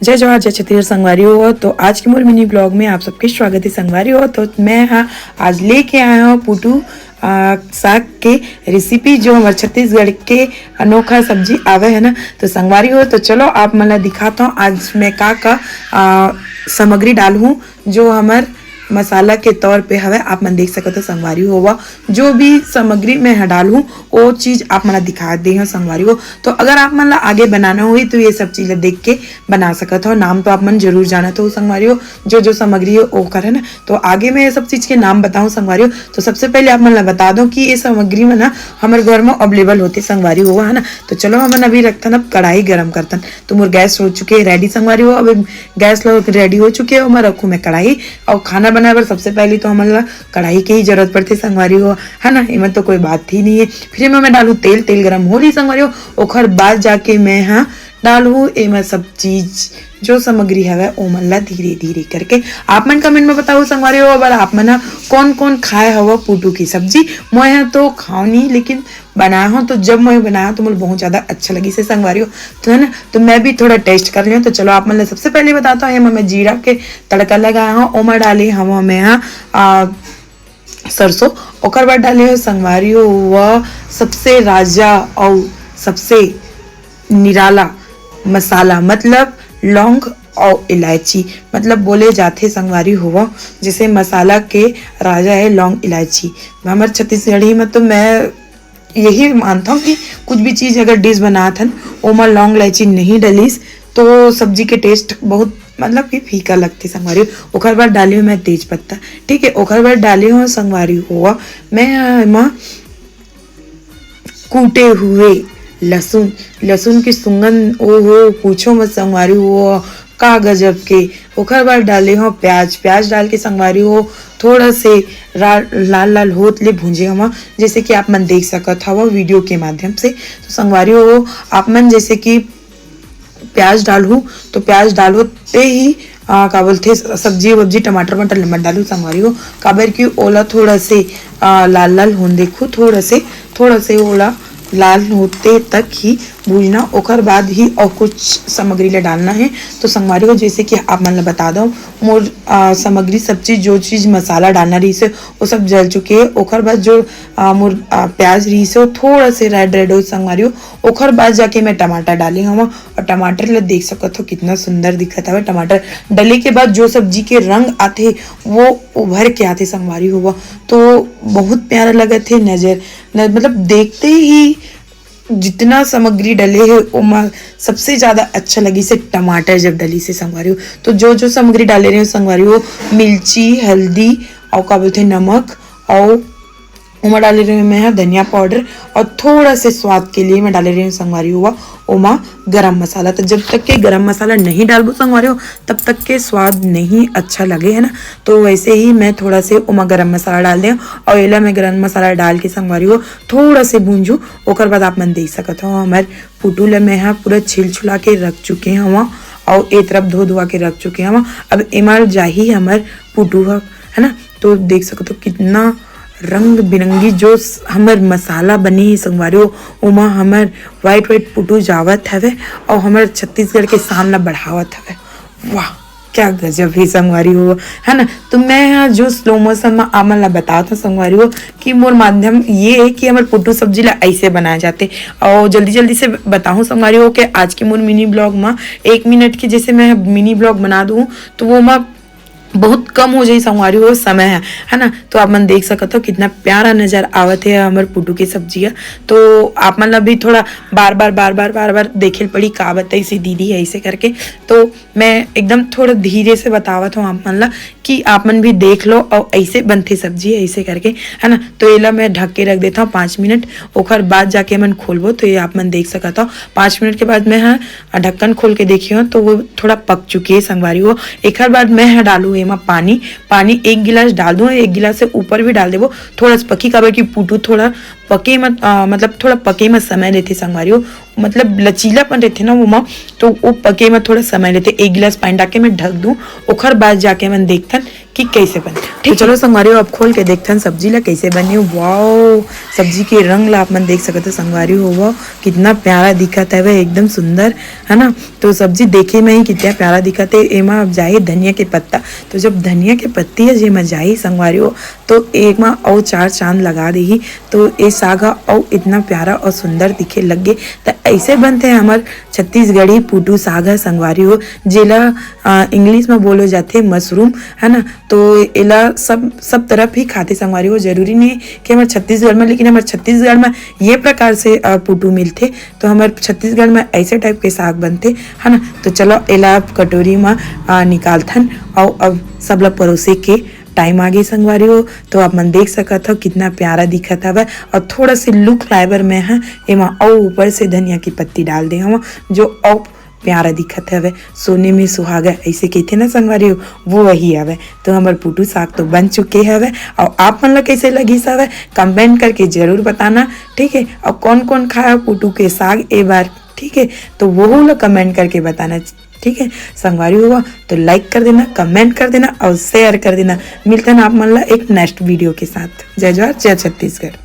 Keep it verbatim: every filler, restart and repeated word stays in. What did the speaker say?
जय जोहार, जय छत्तीसगढ़ संगवारी हो। तो आज के मोर मिनी ब्लॉग में आप सबके स्वागत है संगवारी हो। तो मैं हा आज लेके आया हूँ पुटू, आ, साग के रेसिपी, जो हमर छत्तीसगढ़ के अनोखा सब्जी आवे है ना। तो संगवारी हो, तो चलो आप मन ला दिखाता हूँ आज मैं का का, आ, सामग्री डालहूँ, जो हमर मसाला के तौर पे हवे। आप मन देख सकत हो संगवारी हो, जो भी सामग्री मैं ह डालहूँ, वो चीज आप मन ला दिखा दे हूँ संगवारी हो। तो अगर आप मन ला आगे बनाना होही, तो ये सब चीज ला देख के बना सकत हो। नाम तो आप मन जरूर जानत हो संगवारी हो, जो जो सामग्री है ओकर, है ना। तो आगे मैं ये सब चीज के नाम बताऊँ संगवारी हो। तो सबसे पहले आप मन ला बता दो कि ये सामग्री मन ह हमर घर में अवेलेबल होते संगवारी हो, है ना। तो चलो हमन अभी रखतन, अब कढ़ाई गरम करतन। तो मोर गैस हो चुके है रेडी संगवारी हो। अब गैस लो रेडी हो चुके है, ओमा रखूँ मैं कढ़ाई। और खाना बनाए बर सबसे पहले तो हमन ला कढ़ाई के ही जरूरत पड़थे संगवारी हो, है ना। एमा तो कोई बात ही नहीं है। फिर एमा मैं डालू तेल, तेल गरम हो रही संगवारी हो। ओखर बाद जाके मैं हा डालू एमा सब चीज, जो सामग्री हवे ओमन ला धीरे धीरे करके। आप मन कमेंट में बताओ संगवारी हो, अगर आप मन हा कौन कौन खाए हवा पुटू की सब्जी। मैं हा तो खाओ नहीं, लेकिन बनाए हो, तो जब मैं बनाया तो मोला बहुत ज्यादा अच्छा लगी से संगवारी हो, तो है ना। तो मैं भी थोड़ा टेस्ट कर लिया। तो चलो आप मन ला सबसे पहले बताता हूँ, एमा मैं जीरा के तड़का लगाया हूँ, ओमा डाले हवा मैं हा, आ, सरसों। ओकर बाद डाले हो संगवारी हो, वह सबसे राजा और सबसे निराला मसाला, मतलब लौंग और इलायची, मतलब बोले जाथे संगवारी हो, जैसे मसाला के राजा है लौंग इलायची। हमर छत्तीसगढ़ी में तो मैं यही मानता हूँ कि कुछ भी चीज अगर डिश बनात हन, ओमा लौंग इलायची नहीं डलिस, तो सब्जी के टेस्ट बहुत, मतलब कि फीका लगथे संगवारी हो। ओकर बाद डाली हूँ मैं तेज पत्ता, ठीक है। ओकर बाद डाली हूँ संगवारी हो मैं एमा कूटे हुए लहसुन, लहसुन की सुंगंध, ओ हो, पूछो मत संगवारी हो, का गजब के। ओकर बाद डाले हो प्याज, प्याज डाल के संगवारी हो थोड़ा से रा-, लाल लाल होत ले भूंजे हवा, जैसे कि आप मन देख सकत हवा वीडियो के माध्यम से। तो संगवारी हो, आप मन जैसे कि प्याज डालहू, तो प्याज डालते ही, आ, का बोलथे, स-, सब्जी वब्जी, टमाटर वमाटर मत डालहू संगवारी हो, काबर कि ओला थोड़ा से, आ, लाल लाल होन देखहू, थोड़ा से, थोड़ा से ओला लाल होते तक ही भूजना, ओकर बाद ही और कुछ सामग्री ला डालना है। तो संगवारी हो, जैसे कि आप मन ला बता दो, मोर, आ, सामग्री, सब चीज, जो चीज मसाला डालना रहिस हे, वो सब जल चुके है। ओकर बाद जो, आ, मोर, आ, प्याज रहिस हे, वो थोड़ा से रेड रेड हो संगवारी हो। ओकर बाद जाके मैं टमाटर डाले हवा, और टमाटर ला देख सकत हो कितना सुंदर दिखत हवे। टमाटर डले के बाद जो सब्जी के रंग आथे, वो उभर के आथे संगवारी हो, तो बहुत प्यारा लगत हे। नजर न, मतलब देखते ही जितना सामग्री डले हे, ओमा सबसे ज्यादा अच्छा लगिस हे टमाटर जब डलिस हे संगवारी हो। तो जो जो सामग्री डाले रहे हो संगवारी हो, मिर्ची, हल्दी, और का बोलथे, नमक, और ओमा डाले रहे मैं हा धनिया पाउडर, और थोड़ा से स्वाद के लिए मैं डाले रहे हूँ संगवारी हो ओमा गरम मसाला। तो जब तक के गरम मसाला नहीं डालबो संगवारी हो, तब तक के स्वाद नहीं अच्छा लगे, है ना। तो वैसे ही मैं थोड़ा से ओमा गरम मसाला डाल दे, और एला मैं गरम मसाला डाल के संगवारी हो थोड़ा से भूंजू। ओकर बाद आप मन देख सकत हो, हमर पुटू ल मैं हा पूरा छिल छुला के रख चुके हवा, और ए तरफ धो धुआ के रख चुके हवा। अब एमा जाही हमर पुटू ह, है ना। तो देख सकत हो कितना रंग बिरंगी जो स-, हमर मसाला बने हे संगवारी हो, ओमा हमर व्हाइट व्हाइट पुटू जावत हवे, और हमर छत्तीसगढ़ के शान ला बढ़ावत हवे। वाह, क्या गजब हे संगवारी हो, है ना। तो मैं हा जो स्लो मोशन में आप मन ला बतावत हूँ संगवारी हो, कि मोर माध्यम ये है कि हमर पुटू सब्जी ला ऐसे बनाए जाते। और जल्दी जल्दी से बताऊँ संगवारी हो कि आज के मोर मिनी ब्लॉग में एक मिनट के जैसे मैं मिनी ब्लॉग बना दूँ, तो वो मैं बहुत कम हो जाई संगवारी हो समय है, है ना। तो आप मन देख सकत हो कितना प्यारा नजर आवत है हमर पुटू के सब्जी है। तो आप मन ला भी थोड़ा बार बार बार बार बार बार देखे ल पड़ी, का बताइस दीदी है ऐसे करके। तो मैं एकदम थोड़ा धीरे से बतावत हूँ आप मन ला, कि आप मन भी देख लो और ऐसे बनथे सब्जी ऐसे करके, है ना। तो एला मैं ढक के रख देता हूँ पाँच मिनट, ओकर बाद जाके मन खोलबो। तो ये आप मन देख सकत हो, पाँच मिनट के बाद मैं हा ढक्कन खोल के देखी हूँ, तो वो थोड़ा पक चुके है संगवारी हो। एकर बाद मैं हा डालू एमा पानी, पानी एक गिलास डाल दूँ, एक गिलास से ऊपर भी डाल देबो। थोड़ा सा पकी, काबर कि पुटू थोड़ा पके म, अ, मतलब थोड़ा पके म समय लेथे संगवारी हो, मतलब लचीलापन रहथे ना वो म, तो वो पके म थोड़ा समय लेथे। एक गिलास पानी डाल के मैं ढक दूँ, ओकर बाद जाके मन देखथन कि कैसे बने। तो चलो संगवारी हो, अब खोल के देखथन सब्जी ला कैसे बने। वाओ, सब्जी के रंग ला आप मन देख सकत हो संगवारी हो, वाओ कितना प्यारा दिखत हवे, एकदम सुंदर, है ना। तो सब्जी देखे में ही कितना प्यारा दिखत है। एमा अब जाही धनिया के पत्ता। तो जब धनिया के पत्ती है जेमा जाही संगवारी हो, तो एमा अउ चार चांद लगा देही। तो ए साग ह अउ इतना प्यारा और सुंदर दिखे लग गे। त ऐसे बनथे हमर छत्तीसगढ़ी पुटू साग ह संगवारी हो, जेला इंग्लिश में बोलो जाथे मशरूम, है ना। तो एला सब सब तरफ ही खाथे संगवारी हो। जरूरी नहीं कि हमर छत्तीसगढ़ में, लेकिन हमर छत्तीसगढ़ में ये प्रकार से पुटू मिलथे। तो हमर छत्तीसगढ़ में ऐसे टाइप के साग बनथे, है ना। तो चलो एला अब कटोरी में निकालथन और अब सबला परोसे के टाइम आगे संगवारी हो। तो आप मन देख सकत हो कितना प्यारा दिखत हवय। और थोड़ा से लुक लाए बर मैं ह एमा अउ ऊपर से धनिया की पत्ती डाल दे हव, जो अउ प्यारा दिखत हवय। सोने में सुहागा ऐसे कहथे ना संगवारी हो, वो वही हवय। तो हमर पुटू साग तो बन चुके हवय। और आप मन ला कैसे लगिस हवय, कमेंट करके जरूर बताना, ठीक है। और कौन कौन खाया पुटू के साग ए बार, ठीक है, तो वहू ला कमेंट करके बताना, ठीक है। संगवारी हो तो लाइक कर देना, कमेंट कर देना और शेयर कर देना। मिलथन आप मन ला एक नेक्स्ट वीडियो के साथ। जय जोहार, जय छत्तीसगढ़।